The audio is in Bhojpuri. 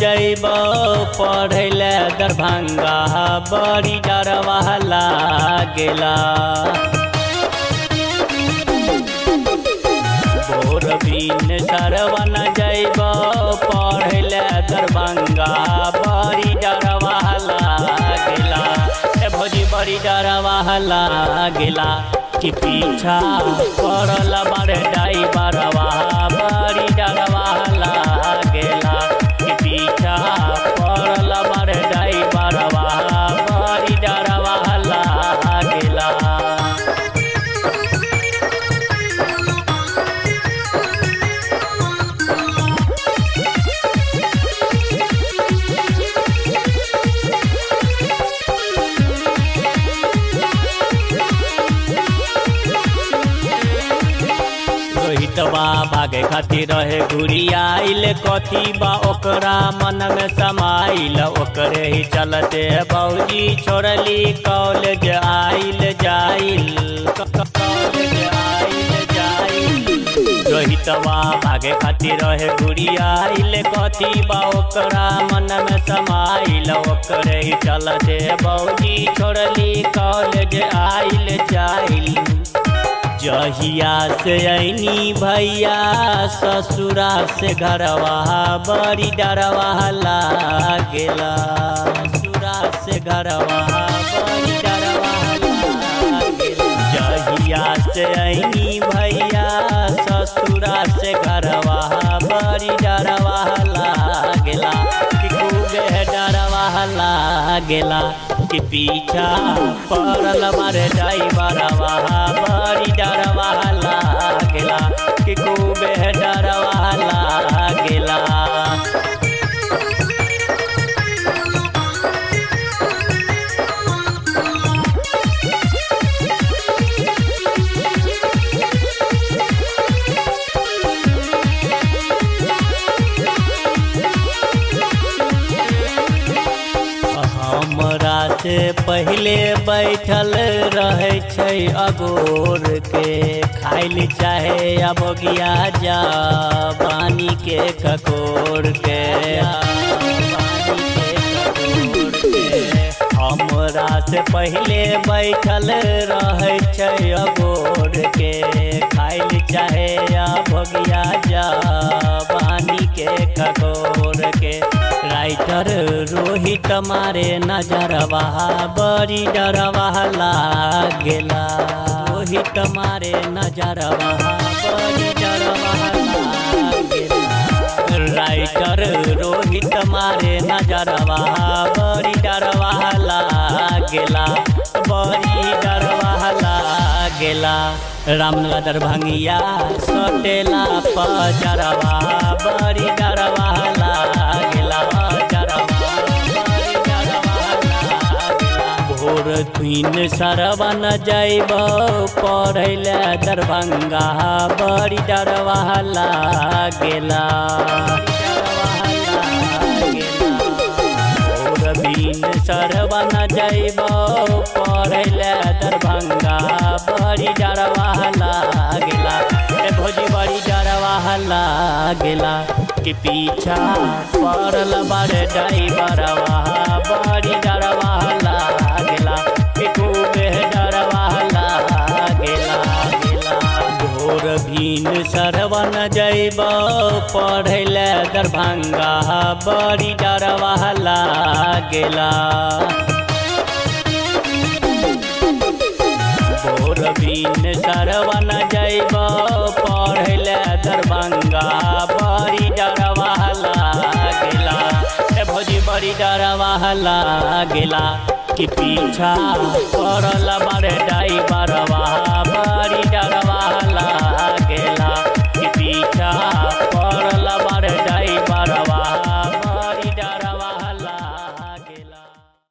जइब पढ़ै ले दरभंगा बड़ी डरवा लागेला। भोर बिन सरवन जइब पढ़ै ले दरभंगा बड़ी डरवा लागेला। ए भौजी बड़ी डरवा लागेला कि पीछा पड़ल बारे ड्राइवरवा बड़ी डरवा लागेला। कि पीछा पड़ल बारे ड्राइवरवा बड़ी डरवा लागेला। रोहितवा भागे खातिर रहे घुरियाइल कथी बा ओकरा मन में समाइल। ओकरे ही चलते भौजी छोड़ली कॉलेज आइल जाइल कॉलेज आइल जाइल। रोहितवा भागे खातिर रहे घुरियाइल कथी बा ओकरा मन में समाइल। ओकरे ही चलते भौजी छोड़ली कॉलेज आइल जाइल। जहिया से ऐनी भैया ससुरा से घरवा बड़ी डरवा लागेला। ससुरा से घरवा बड़ी डरवा लागेला। जहिया से ऐनी भैया ससुरा से घरवा बड़ी डरवा लागेला। कि खूबे डरवा लागेला कि पीछा पड़ल बारे ड्राइवरवा बड़ी डरवा लागेला। कि खूबे डरवा लागेला। हमरा से पहले बैठल रहे छै अगोर के खाइल चाहे अबोगिया जा पानी के ककोर के। हमरा से पहले बैठल रहे छै अगोर के खाइल चाहे अबोगिया जा पानी के ककोर के। राइटर रोहित मारे नजरवा बड़ी डरवा लागेला। रोहित मारे नजरवा बड़ी डरवा लागेला। राइटर रोहित मारे नजरवा बड़ी डरवा लागेला बड़ी डरवा लागेला। रामनगर दरभंगिया सटेला पजरवा बड़ी डरवा लागेला। भोर दिन सरवन जइब पढ़ै ले दरभंगा बड़ी डरवा लागेला। भोर दिन सरवन जइब पढ़ै ले दरभंगा बड़ी डरवा लागेला। ए भौजी बड़ी डरवा लागेला कि पीछा पड़ल बारे ड्राइवरवा बड़ी डरवा लागेला। कि खूबे डरवा लागेला। भोर भिन सरवन जइब पढ़ै ले दरभंगा बड़ी डरवा लागेला। भोर भिन सरवन जइब पढ़ै ले दरभंगा बड़ी डरवा लागेला। ए भौजी बड़ी डरवा लागेला कि पीछा पड़ल बारे ड्राइवरवा।